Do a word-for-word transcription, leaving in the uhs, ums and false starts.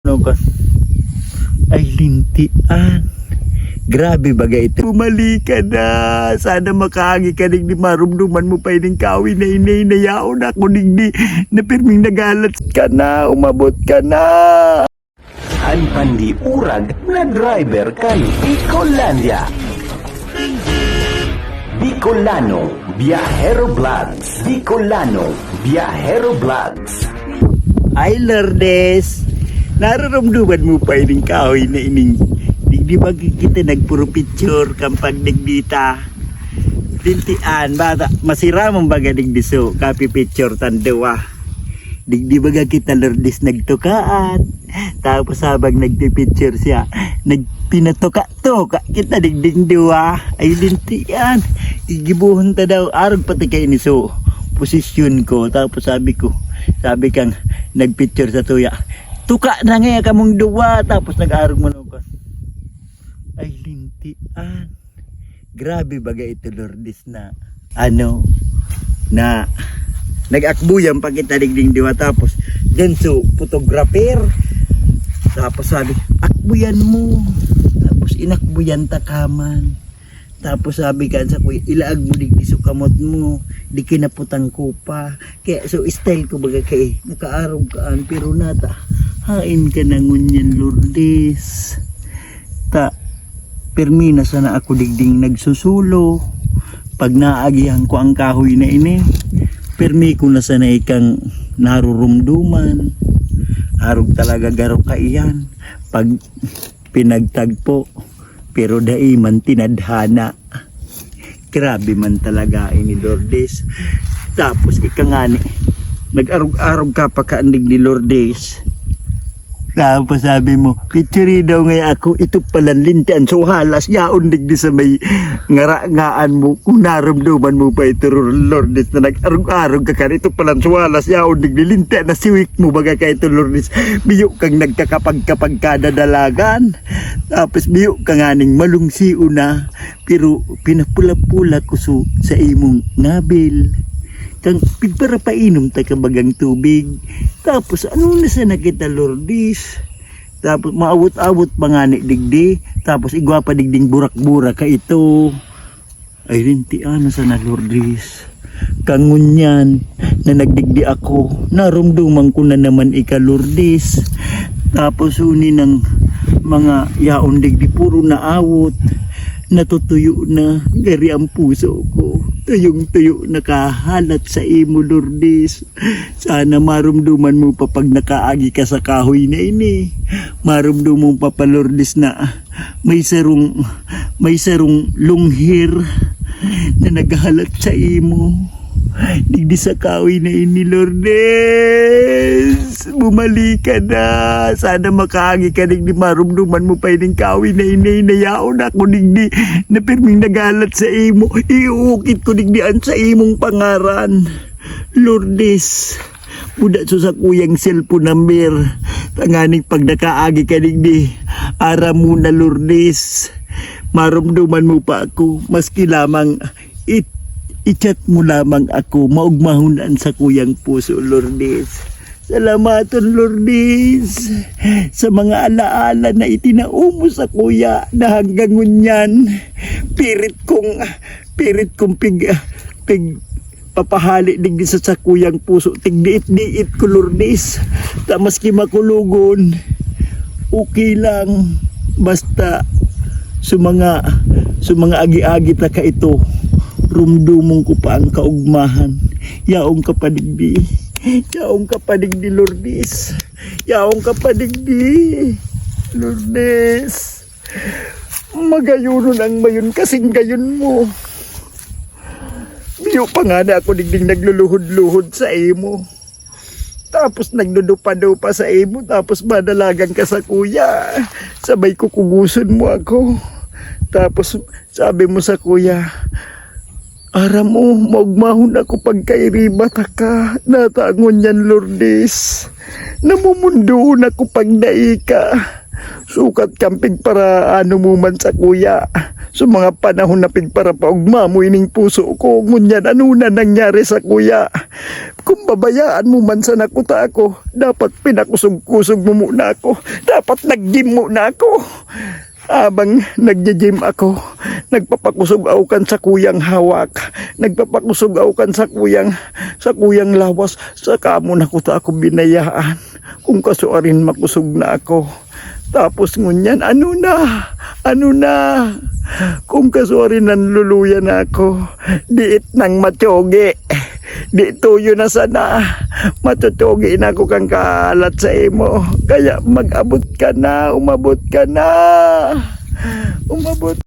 Ano ka? Ay, lintian. Grabe baga ito. Bumalik ka na. Sana makaagi ka digdi, marumduman mo pa ining kahoy na ini, na yaon ako digdi. Na pirming nagalat ka na, umabot ka na. An pandiurag na driver kan Bicolandia. Bicolano Biahero Vlogs. Bicolano Biahero Vlogs. Ay, Lourdes. Narurumduman mo pa ining kahoy na ining digdi ba kita nagpuro picture kan pagdigdita. Lintian, bata, masiramon baga digdi so, kapi picture tan duwa. Digdi baga kita, Lourdes, nagtukaan. Tapos habang nagpipicture siya, nagpinatuka-tuka kita digding duwa. Ay, lintian. Gigibuhon ta daw. Arog pati kaini so posisyon ko. Tapos sabi ko, sabi kang nagpicture sa tuya, "Tuka na nga kamong duwa." Tapos nag-arog mo na ko. Ay, lintian. Grabe baga ito, Lourdes, na ano, na nag-akbuyan pa kita digding duwa. Tapos, dyan so photographer. Tapos sabi, "Akbuyan mo." Tapos inakbuyan ta ka man. Tapos sabi kan sa kuya, "Ilaag mo digdi so kamot mo, di kinaputang ko pa." Kaya so style ko baga kay nakaarog kaan, pero nata, hain ka na ngunyan, Lourdes. Ta, pirmi na sana ako digding nagsusulo. Pag naagihan ko ang kahoy na ini, pirmi ko na sana ikang narurumduman. Arog talaga garo kaiyan pag pinagtagpo, pero dai man tinadhana. Grabe man talaga ini, Lourdes. Tapos ika ngani, nag-arog-arog ka pa kaandig ni Lourdes. Tapos sabi mo, "Picture daw ngay ako, ito palan lintian so halas, yaon digdi sa may ngarangaan mo." Kung narumduman mo pa ito, Lourdes, na nag-arog-arog ka kan, ito palan so halas, yaon digdi lintian na siwik mo baga ka ito, Lourdes. Biyo kang nagkakapag-kapag kada dalagan. Tapos biyo ka nganing malungsio na, pero pinapula-pula ko so sa imong ngabil. Kang pigparapainom ta ka bagang tubig. Tapos ano na sana kita, Lourdes? Tapos maawot-awot pa ngani digdi. Tapos igwa pa digding burak-burak ka ito. Ay, lintian na sana, Lourdes. Kang ngunyan na nagdigdi ako, narumduman ko na naman ika, Lourdes. Tapos huni ng mga yaon digdi, puro naawot. Natutuyo na, gari ang puso ko. Tuyong-tuyo, nakahalat sa imo, Lourdes. Sana marumduman mo pa pag nakaagi ka sa kahoy na ini. Marumduman mo pa pa, Lourdes, na may sarong, may sarong lunghir na naghahalat sa imo. Digdi sa kahoy na ini, Lourdes. Bumalik ka na. Sana makaagi ka digdi, marumduman mo pa ining kahoy na ini, na yaon ako digdi. Na pirming naghahalat sa imo. Iuukit ko digdi an sa imong pangaran. Lourdes, buda so sakuyang cellphone number. Tanganing pag nakaagi ka digdi, aram mo na, Lourdes. Marumduman mo pa ako, maski lamang it i-chat mo lamang ako, maugmahon an sakuyang puso, Lourdes. Salamaton, Lourdes, sa mga alaala na itinao mo sa kuya na hanggang ngunyan, pirit kong, pirit kong pig, pig, papahali digdi sa sakuyang puso, tigdiit-diit ko, Lourdes. Ta maski makulogon, okay lang. Basta, sa mga, sa mga agi-agi ta kaito, rumdumon ko pa ang kaugmahan. Yaon ka pa digdi. Yaon ka pa digdi, Lourdes. Yaon ka pa digdi, Lourdes. Magayonon ang mayon kasing gayon mo. Biyo pa ngani ako digding nagluluhod-luhod sa imo. Tapos nagdudupa-dupa sa imo, tapos madalagan ka sa kuya. Sabay kukuguson mo ako. Tapos sabi mo sa kuya, "Aram mo, maugmahon ako pagkairiba taka, natangon yan, Lourdes. Namumundoon ako pag dai ka." Sukat kan pigparaano mo man sa kuya. Sa mga panahon na pigparapaugma mo ining puso ko, ngunyan ano na nangyari sa kuya? Kung babayaan mo man sana kuta ako, dapat pinakusog-kusog mo muna ako. Dapat nag-gym muna ako. Habang nagja-gym ako, nagpapakusog ako kan sa kuyang hawak, nagpapakusog ako kan sa kuyang, sa kuyang lawas, saka mo na kuta ako binayaan. Kung kasuarin makusog na ako. Tapos ngunyan, ano na? Ano na? Kung kasuarin nanluluya na ako, diit nang matyogi. Di tuyo na sana. Matutyogi na ako kang kalat sa imo. Kaya mag-abot ka na, umabot ka na. Umabot